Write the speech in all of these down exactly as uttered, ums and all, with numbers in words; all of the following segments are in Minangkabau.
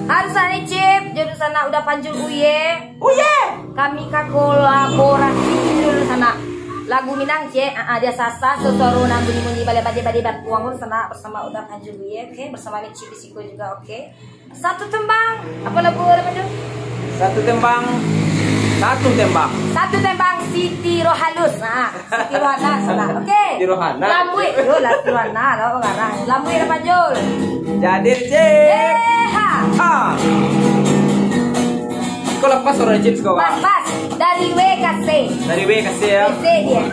Harus ni, Cip. Jodoh sanak udah panjul, uye. Uye. Kami ka kolaborasi dulu sanak. Lagu Minang, Cip. Ah, ah, dia sasa, sosoro, nan bunyi-bunyi, bade-bade, bade batuang sanak bersama udah panjul, uye. Oke, bersama ni Cip di siko juga, oke. Satu tembang. Apa lagu, apa tu? Satu tembang. Satu tembang. Satu tembang Siti Rohalus. Nah, Siti Rohana salah. Oke. Siti Rohana. Lambuik. Yo lah, Siti Rohana lah orang. Lambuik dah panjul. Jadi, Cip. Eh, ha. Ha. Kau lepas suara Cip sekarang. Pas, pas. Dari W ka C. Dari W ka C, ya. C dia.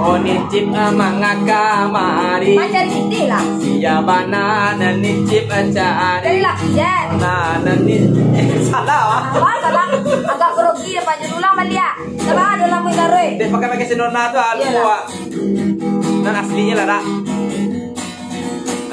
Oh, ni Cip, ah, mangaka mari. Macam Siti lah. Sia bana nan ni Cip, ah, cari. Dari lah, Cip. Nah, nan ni, eh, salah, ah. Apa salah? Agak grogi dia panjul ulang baliak. Coba ada lambuik garoi. Dia pakai-pakai si Nona tu, ah, lupa. Iyalah. Nan aslinya lah, dak?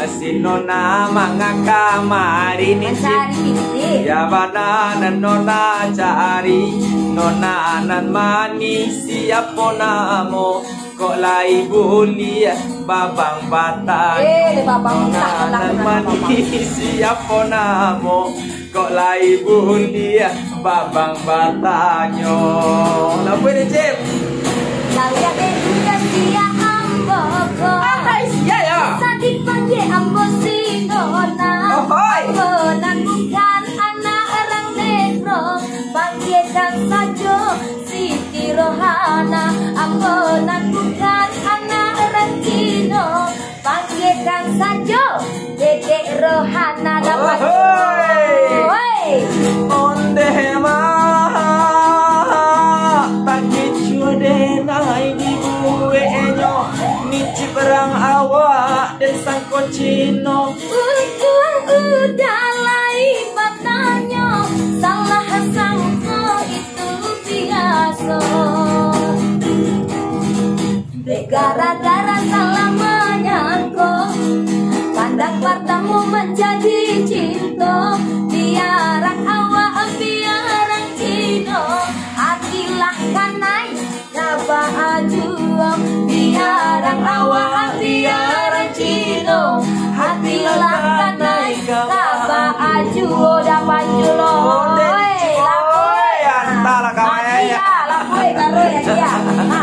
Si Nona mangaka mari ni, Cip. Mancari Siti. Sia bana nan Nona cari, Nona nan manih, siapo namo? Kok lai buliah babang batanyo? Eh, babang batanyo. Nona nan manih, siapo namo? Kok lai buliah babang batanyo? Lambuik ni, Cip. Lai ado budak sia ambo ko. Ahai, sia ya? Usah dipanggia ambo si Nona. Ohoi. Ambo nan bukan anak urang negro, panggiakan sajo Siti Rohana. Ambo nan bukan anak urang Cino, panggiakan sajo Dedek Rohana dapat. Ohoi. Hoi. Ondeh mah, takicuah denai dibueknyo, ni Cip urang awak den sangko Cino. Untuang udah lai batanyo, salah sangko itu biaso. Dek gara-gara salah manyangko, pandang partamo manjadi cinto. Biaran awak biaran Cino, atilah kanai ka baajuo. Biaran awak biaran Cino, atilah kanai ka baajuo. Dah panjul lo. Oi, lapoi. Oi, antahlah kawan. Aji lah, lapoi, garoi, aji lah. Ha.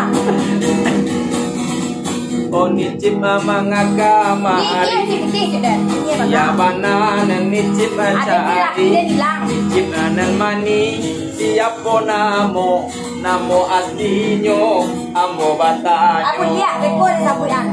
Oh, ni Cip mangaka mari. Ni, ni, ni, ni, ni, ni, ni, ni. Sia bana nan ni Cip cari. Ni Cip nan manih, siapo namo? Namo aslinyo ambo batanyo. Apo dia? Beko disabuik an.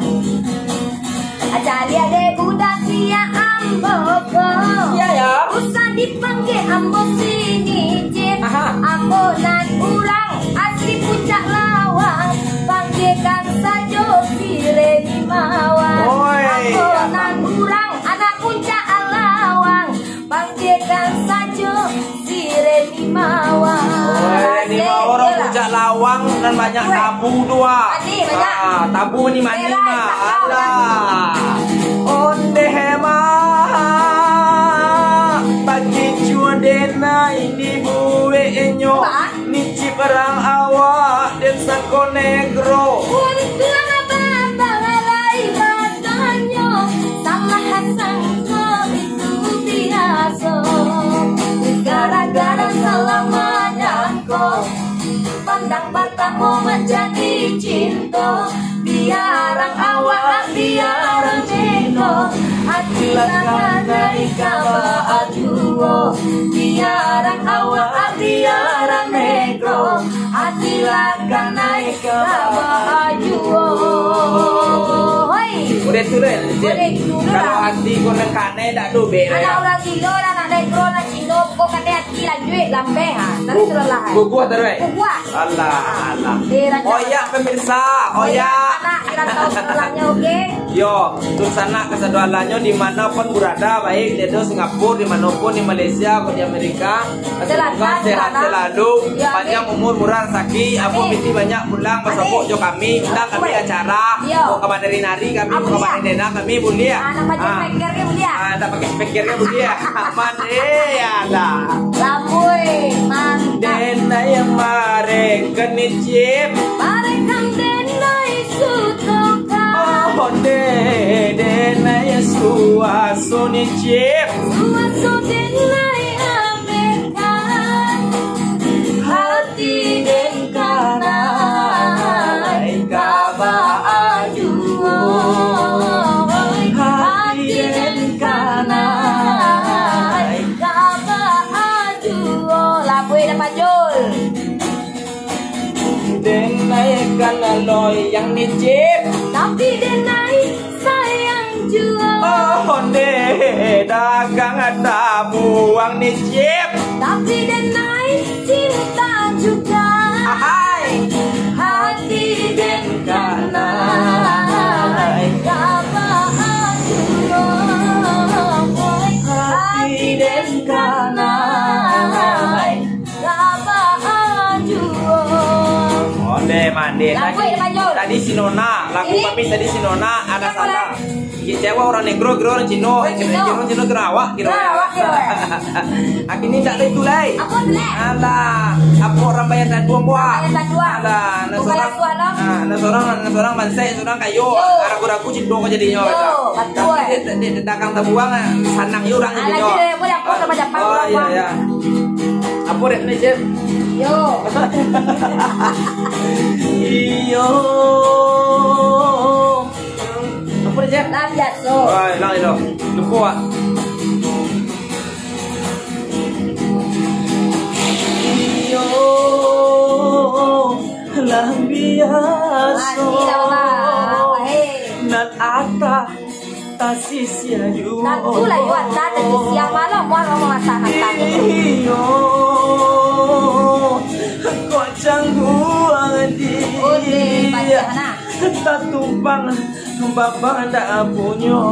Caliak dek budak sia ambo ko. Sia, ya? Usah dipanggia ambo si ni Cip. Aha. Ambo nan urang asli Puncak Lawang. Panggiakan sajo si Reni Mawar. Oi. Ambo nan urang anak Puncak Lawang. Panggiakan sajo si Reni Mawar. Oi, Reni Mawar, urang Puncak Lawang nan banyak tabu tu, ah. Manih, banyak. Ah, tabu ni manih, mah. Alah. Ondeh mah, takicuah denai dibueknyo. Apa? Ni Cip urang awak den sangko negro. Untuang babang lai batanyo, salah sangko itu biaso. Gara-gara salah manyangko, pandang partamo manjadi cinto. Biaran awak biaran Cino, atilah kanai ka baajuo. Biaran awak biaran negro, atilah kanai ka baajuo. Hoi. Udah tu, Ren. Udah tu, Ren. Kalau ati ko nan kanai dak tu, be, Ren. Anak urang gilo lah, anak negro, anak Cino, ko kanai ati lanjuik, lambeh, ha. Tapi Bu-, sudah lah, eh. Bubuah terus, eh. Bubuah. Alah, alah. Eh, rancak. Oh ya, pemirsa. Oh ya. Anak, kira tahu sekolahnya, oke? Yo, untuk sanak kasadoalahnyo di mana pun berada, baik di Singapura, di mana pun, di Malaysia, atau di Amerika, semoga sehat selalu, panjang umur, murah rezeki, apo mimpi banyak pulang, basopok jo kami, undang kami acara, mau ka manari-nari kami, mau ka manari denai kami, buliah. Ah, nak pakai speaker ke, buliah? Ah, nak pakai speaker ke, buliah? Aman, eh, ya lah. Labui, mantap. Denai mareka ni, Cip. Mareka denai sutoka. Oh, de-, denai suaso ni, Cip. Suaso de Loyang Nicip. Tapi denai sayang juo. Oh, onde dagang tabuang Nicip. Tapi denai cinta juga. Ahai. Hati den kanai. Ka baa juo. Hati den kanai. Ka baa juo. Onde mande. Lagu tadi, Pak Jul. Tadi si Nona, lagu kami tadi si Nona, ada salah. Kecewa orang negro, kira orang Cino, orang Cino, kira awak, kira awak. Akhirnya tak ada itu lai. Apa tu, Lek? Alah, apa orang bayar tanduang buah? Bayar tanduang. Alah, nak seorang, nak seorang, nak seorang mansai, seorang kayo. Ragu-ragu cinta kau jadinya. Yo, betul. Tapi dia, dia, dia dagang tabuang, sanang je orang jadinya. Alah, dia boleh apa sama Japang. Oh, iya, iya. Apo dek ni, Cip? Yo. Iyo. Apo dek, Cip? Lah biaso. Wah, hilang, hilang. Lupa, Wak. Iyo. Lah biaso. Ah, ni lah, Wak. Wah, eh. Nan atah Tasisia juo. Tantulah yo, ata tasisia, malah muah urang mamasak nanta tu. Iyo, kok cangguang di. Ode, banyak nah. Tatumpang babang dak punyo.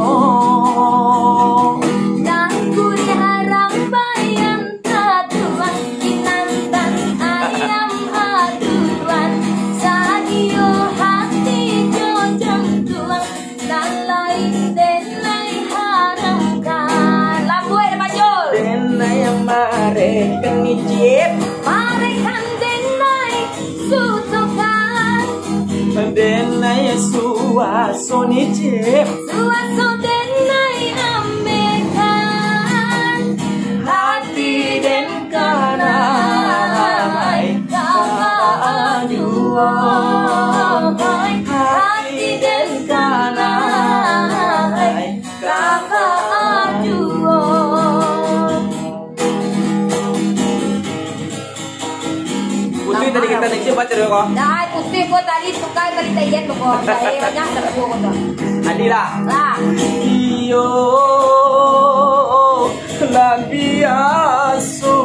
Nang kuri haram bayan tatuang, kinantan ayam aduan, saiyo hati jo jantuang. Nan lain denai haramkan. Lambuik, Pak Jul. Denai marekan Nicip. Marekan denai sutokan. Denai suaso Nicip. Suaso denai ambekan. Hati den kanai ka baa juo. Hati den kanai ka baa juo. Putuih tadi kita Nicip baca dulu ko. Dah, putuih ko tadi tukar tadi tayan ko. Dah, eh, banyak dah ko tu. Tadi lah. Lah. Iyo. Lah biaso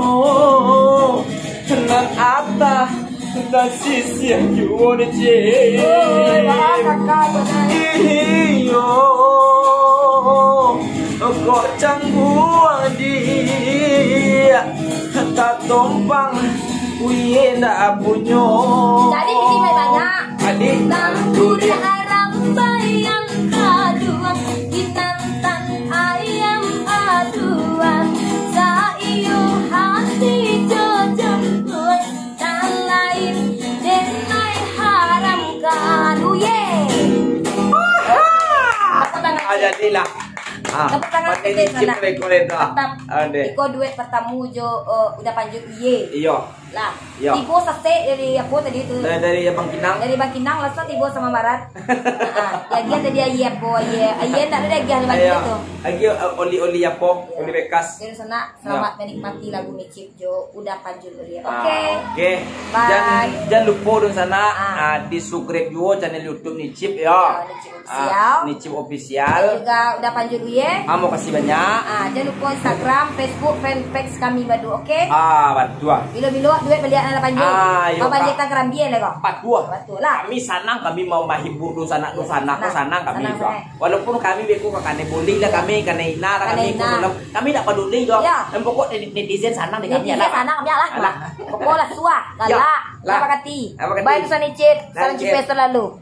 nan atah tasisia juo Nicip. Oi, wah, kakak, kakak. Iyo, kok cangguang di tatompang, uye ndak punyo. Jadi, bini banyak. Adik. Nang kuri haram bayan tatuang, kinantan ayam aduan, saiyo hati jo jantuang, nan lain denai haramkan. Uye. Tepuk tangan. Ah, jadilah. Ah, tepuk tangan mati kecil Nicip sanak. Mantap. Ade. Iko duet pertamu jo, eh, Uda Panjul Uye. Iyo. Lah, iyo. Tibo sasek dari apo tadi tu? Dari, dari Bangkinang. Dari Bangkinang, langsung tibo Saman Barat. Ha, diagiah tadi aia apo, aia, aia ndak ado diagiah di Bangkinang tu. Aia, eh, oli-oli apo? Oli bekas. Jadi sanak, selamat menikmati lagu Nicip jo Uda Panjul Uye. Ah, oke. Oke. Bye. Jan, jan lupo dong sanak, ah, di-subscribe juo channel YouTube Nicip yo. Yo, Nicip Official. Ah, Nicip Official. Dan juga Uda Panjul Uye. Ah, makasih banyak. Ah, jan lupo Instagram, Facebook, fanpage kami badu, oke? Ah, batua. Bilo-bilo duet baliak nan lapan juta. Ah, yo, Kak. Babanjekkan karambia lah, kok. Batua. Batua lah. Kami sanang, kami mau mahibur dunsanak, dunsanak, nah, sanang kami, sanang, Kak. Sanang. Walaupun kami beko ka kanai bully lah, kami kanai ina lah, kanai kami ina. Kami ndak paduli, kok. Ya. Yang pokok netizen sanang di kami, netizen alah. Sanang kami, alah. Alah. Pokok lah suah, yo, galak, lah. Lapeh ati. Lapeh ati. Baik, pesan Nicip, salam Nicip. Cipes selalu.